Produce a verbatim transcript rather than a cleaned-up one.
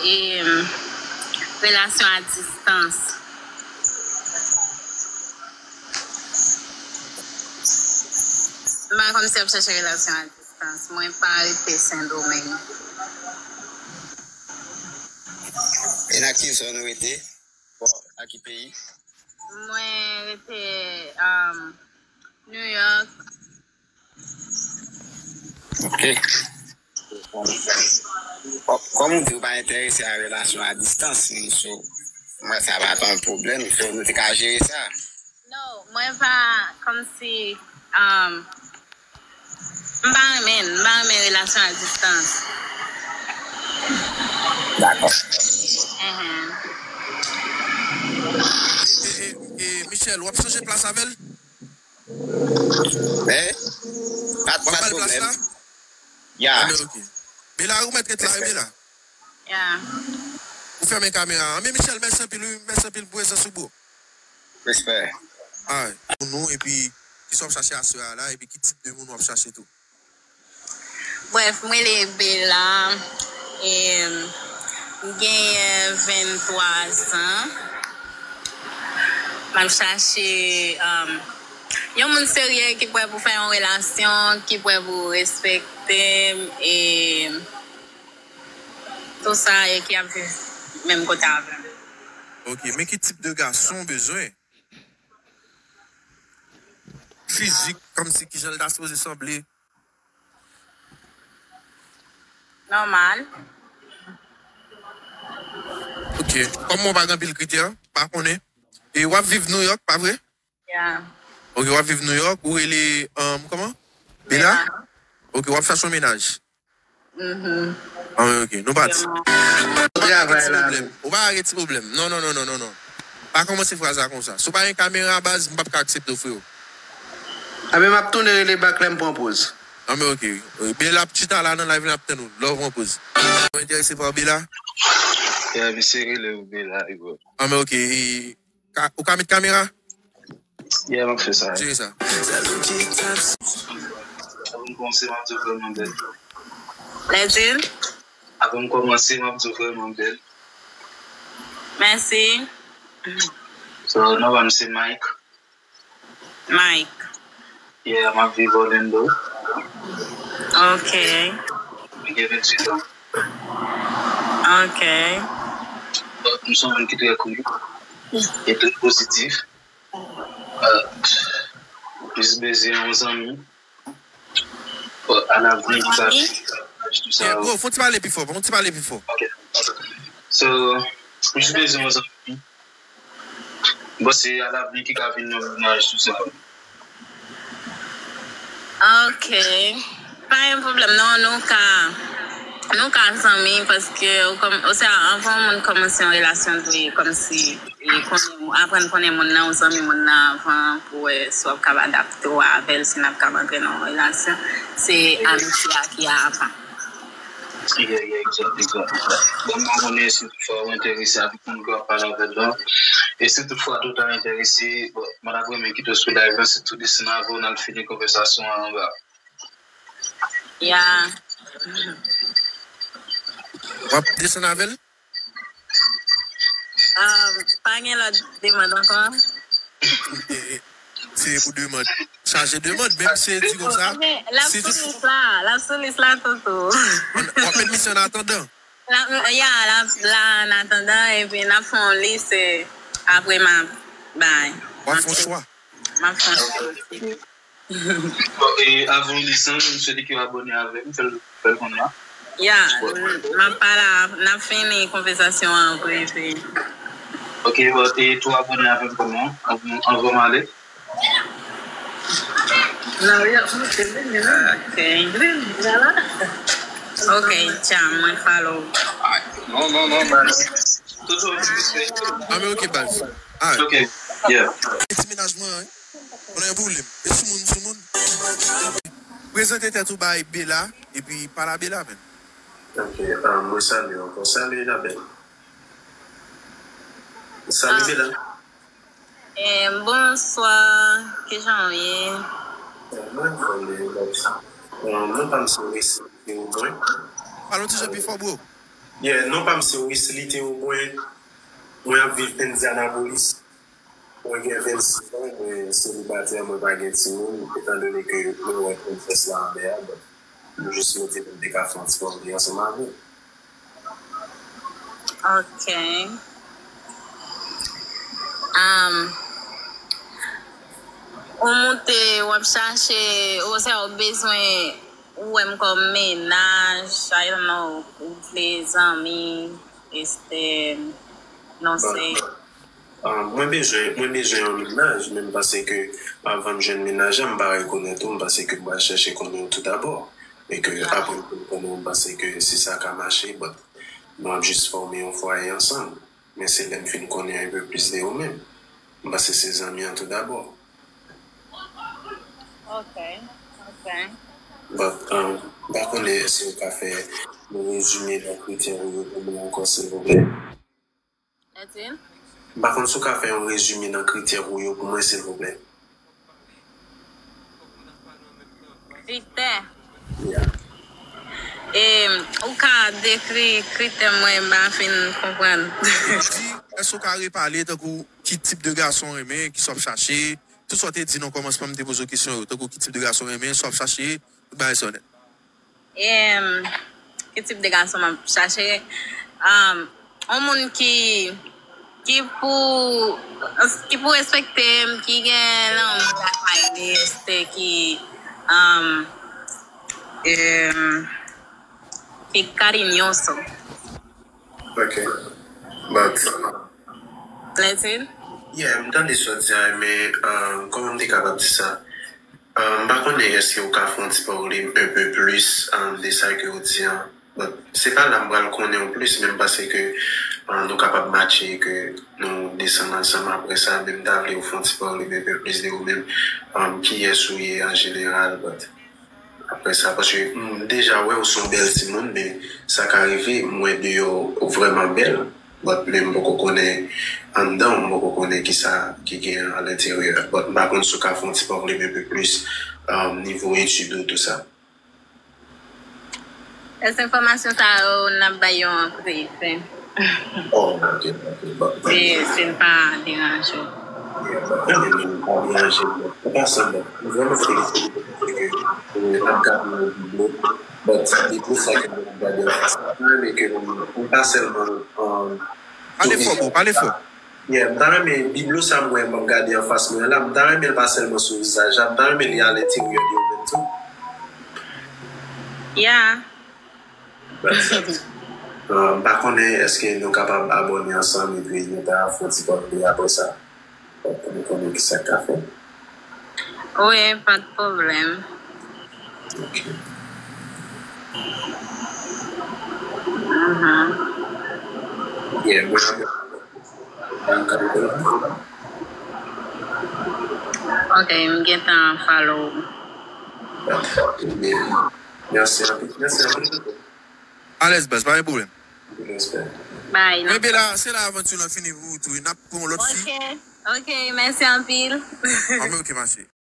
E, relasyon a distans. M pa konn si w ap chache relasyon a distans. Mwen pa rete Sendomeng. E nan ki zòn ou rete? Bon, nan ki peyi? Mwen rete um, New York. Ok. Kòm ou di ou pa enterese a relasyon a distans, so, mwen sa pa t yon pwoblèm, so nou te ka jere sa. No, mwen pa kòmsi um, m pa renmen, m pa renmen relasyon a distans. Dakò. Mhm. E, e, e, Michel, w ap chanje plas avè l? Men, pa t W ap pa t ba l plas la? pwoblèm. Ya. Anben, ok. Bela, ou mèt ret la, wi, Bela. Ya. Ou fèmen kamera a. Men Michel, mèsi anpil, wi. Mèsi anpil pou prezans ou, bro. Respè. Alright. Pou nou, epi, kisa w ap chache aswè a la, epi ki tip de moun w ap chache tou? Brèf, mwen rele Bela. E, m genyen venntwa zan. M ap chache um, yon moun serye ki prè pou fè yon relasyon, ki prè pou respekte m, e tou sa, e ki ap viv menm kote avè m. Ok, men ki tip de gason w bezwen? Fizik, kòmsi kijan l ta sipoze sanble? Nòmal. Ok, kòm mwen pa gen anpil kritè, pa konnen. E w ap viv New York, pa vre? Ya. Ok, w ap viv New York, ou rele, um, kòman? Bela? Ok, w ap chache yon mennaj. Mhm. Ah, ok, nou pati. Travay la. Ou pa rete ti pwoblèm. Non, non, non, non, non, non. Pa kòmanse fraz la konsa. Si w pa gen kamera, baz, m p ap ka aksepte w, freo. Anben, m ap tounen rele bak lè m pran poz. Anben, ok. Bela ap chita la nan live la, ap tann ou. Lè w pran poz. Ou enterese pa Bela? Ya, misye rele ou Bela, wi, bro. Anben, ok. E, ka, ou ka met kamera? Ya, m ap fè sa. Tire sa. Avan m kòmanse, m ap di w vrèman bèl. Lèzil? Avan m kòmanse, m ap di w vrèman bèl. Mèsi. So, non pa m se Mike. Mike. Yeah, m ap viv Orlando. Ok. Mwen gen venntuit an. Ok. M se yon moun ki trè cool e trè pozitif. Euh, m jis bezwen yon zanmi. Bon, alavni ki ka vin. Tout sa. Bro, fon ti pale pi fò, fon ti pale pi fò. Ok. So, m jis bezwen yon zanmi. Bon, se alavni ki ka vin nan mennaj, tout sa. Ok. Pa gen pwoblèm, non, nou ka, nou ka zanmi, paske ou kòm, osea, anvan yon moun kòmanse yon relasyon, dwe kòmsi, e konnen, aprann konnen moun nan, ou zanmi moun nan anvan, pou wè si w ap kab adapte w avè l, si n ap kab antre nan yon relasyon. Se amitye a ki avan. Yeah, yeah, exact, exact, exact. Bon, m pa konnen si toutfwa ou enterese avèk moun ke w ap pale avè l lan. E si toutfwa tou ta enterese, bon, mwen t ap renmen kite w sou live lan, sitou desann avè w, n al fini konvèsasyon an anba. Ya. W ap desann avè l? Ah, pa gen lòt demann ankò? E, e, se pou demann. Chaje demann, menm si di konsa. L ap sou lis la, l ap sou lis la, Toto. W ap met misye an atandan. L ap, ya, l ap la an atandan, epi n ap fè yon lis, e, apre m ap bay. W ap fè yon chwa. M ap fè yon chwa. Bon, e avan w desann, m swete ke w abòne avè m, fè l, fè l konnen. Ya, m ap pale, n ap fini konvèsasyon an an prive. Ok, bon, e tou abòne avè m konnen, anvan, anvan m ale. Ok. Ok, tcha, mwen follow. Non, non, non, baz. Toujou respè. Ah, men ok, baz. Ah, Ok, yeah. ti mennaj mwen, wi. Konnen yon pwoblèm. E sou moun, sou moun. Prezante tèt ou bay Bela, epi pale a Bela, menm. Ok, ah, mwen salye w ankò. Salye Isabel. Salye Bela. Eh, bonswa, kijan w ye? Mwen anfòm, men, bon. Ah, non pa m se Resi, se ou mwen. Pale yon ti jan pi fò, bro. Yeah, non pa m se Wesley Théobrun. Mwen ap viv Indianapolis. Mwen gen vennsis an, mwen selibatè, mwen pa gen timoun, etandone ke mwen wè Princess la anlè a, bon, nou jis mete pou m te ka fè yon ti pale ansanm avè w. Ok. Um, ou moute, w ap chache, ou se w bezwen, ou wè m kòm mennaj, I don't know, ou vle zanmi, este, non se. Ah, mwen bezwen, mwen bezwen yon mennaj, men m panse ke avan m jwenn mennaj la, m pa rekonèt ou, m panse ke m pral chèche konnen w tou dabò. E ke apre m fin konnen w, m panse ke si sa ka mache, but nou ap jis fòme yon fwaye ansanm. Men se lè m fin konnen yon enpe plis de ou menm. M panse se zanmi an tou dabò. Ok, ok. But, um, m pa konnen si w ka fè yon rezime nan kritè ou yo pou mwen ankò, silvouplè. Edwin? M pa konn si w ka fè yon rezime nan kritè ou yo pou mwen, silvouplè. Kritè? Yeah. E, ou ka dekri kritè mwen, m pa fin konprann. Di, èske w ka repale tankou ki tip de gason w renmen, ki sa w ap chache? Tout sa w te di nan kòmansman, m te poze w kesyon yo. Tankou ki tip de gason w renmen, sa w ap chache, tout bagay sa yo nèt. Em, ki tip de gason m ap chache? Um, yon moun ki, ki pou, ki pou respekte m, ki gen lanmou lakay li, este ki, um, em, ki cariñoso. Ok. But, Latin? Yeah, m tande sa w di a, men, um, kòman m te kapab di sa? Um, m pa konnen èske w ka fè yon ti pale m enpe plis, um, de sa ke w di an. But, se pa la m pral konnen w plis, men m panse ke, um, nou kapab matche, ke nou desann ansanm apre sa, men m ta vle w fè yon ti pale m enpe plis de ou menm, um, kiyès ou ye an jeneral, but Apre sa, paske m deja wè w se yon bèl timoun, men sa ka rive, m wè deyò w vrèman bèl, but men m poko konnen anndan w, m poko konnen kisa ki gen alenteryè. But m pa konn si w ka fè yon ti pale m enpe plis, um, nivo etid ou, tou sa. Èske enfòmasyon sa yo, n ap bay yo an prive? Oh, ok, ok, but Si, si l pa deranje w. Mwen menm, mwen pa deranje mwen. An pasan, bon, mwen vrèman felisite w paske, euh, n ap gade yon biblo. But biblo sa ke mwen ap gade an fas, mwen renmen ke mwen, mwen pa sèlman, euh, Pale fò, bro, pale fò. Yeah, m ta renmen biblo sa mwen m ap gade an fas mwen la, m ta renmen l pa sèlman sou vizaj la, m ta renmen li alenteryè de ou menm tou. Yeah. But, euh, m pa konnen èske nou kapab abòne ansanm epi nou ta fè yon ti pòtre apre sa. Pou nou konnen kisa k ka fèt. Wi, pa t pwoblèm. Ok. Mhm. Yeah, mwen, mwen, Ok, m gentan follow. Mèsi anpil. Mèsi anpil. Alèz, baz, pa gen pwoblèm. Anpil respè. Bye. Men ben la, se la avanti lan fini pou ou tou. N ap pran yon lòt fi. Ok, ok, mèsi anpil. Anben, ok, mèsi.